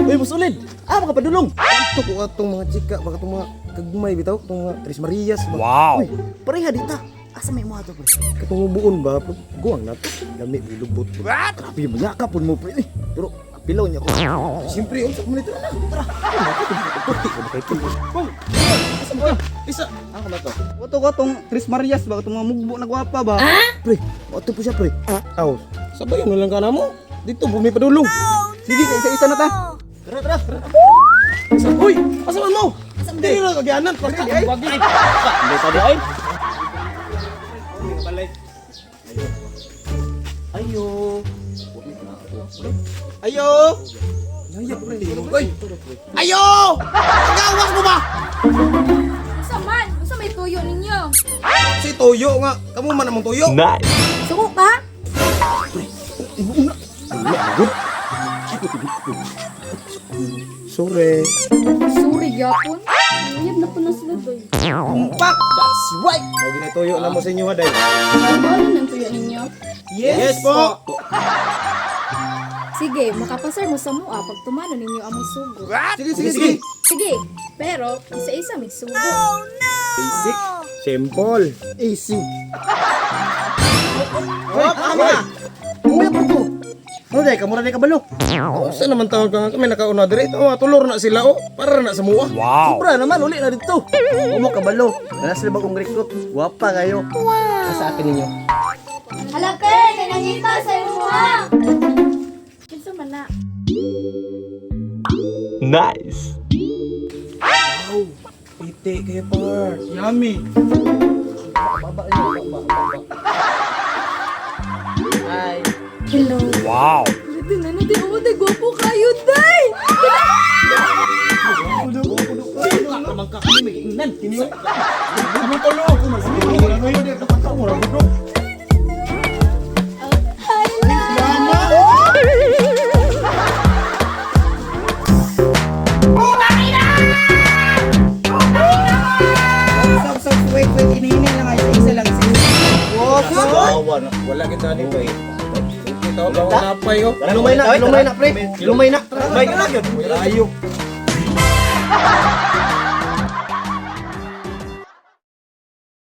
Uy, musulid. Ah, mga padulong. Ito ko atong mga chika, baka itong mga kagmay bitaw, itong mga Tres Marias ba. Wow. Uy, pareha dita. Asa may mga to, pre? Katong buon ba, guwang na to. Lami, bilubot. Grabe, mayakapon mo, pre. Eh, pero, pilaw niya ko. Siyempre, unsa man ito na. Tara. Bong! Asa mo? Isa. Ang ka to? Wato ko tong Tres Marias ba katong mga mugbo na gwapa ba? Pre, ato po siya, pre. Aw, sabayan na lang ka na mo. Dito, bumipadulong. Sige, isa-isa na ta. Tara, tara. Tara. Isa. Uy, asa man mo? Dili lang kagyanan. Pagka. Hindi sa di ay. Ayo. Ayo! Naya, pre. Uy! Ayo! Gawas mo ba? Unsa man? Unsa may tuyo ninyo? Si Toyo nga. Kamu man among Toyo. Nice. Suko ka? Sorry. Suri gyapon. Uyab na po na sila doy. Tumpak! That's right. Mao ginay Toyo na mo sa inyo ha, day. Ano ng tuyo ninyo? Yes, po! Sige, makapasar mo sa mua pag tumano ninyo among sugo. Sige, sige, sige. Sige, pero isa-isa may sugo. Basic. Simple. Easy. Hoy, hoy! Umuya po to. Ano day, kamura day kabalo. Oh, saan naman tawag ka nga kami nakauna dire? Tawa tulor na sila oh. Para na sa mua. Wow. Sobra naman, uli na dito. Umo kabalo. Nana sila bagong recruit. Wapa kayo. Wow. Sa akin ninyo. Hala pe, kay nangita sa imuha. Kinsa man na? Nice. Piti kayo par. Yummy. Baba niyo, baba, baba. Hi. Hello. Wow. Dito na na, di mo day gwapo kayo day. Naman ka kami may ingnan. Ano tulo? Hi, love. Stop, stop, wait, wait, inihini lang ay isa lang isa. Wala, wala kita ni pre. Ito ba napay oh. Lumay na, lumay na, pre. Lumay na. Lumay na. Ayo.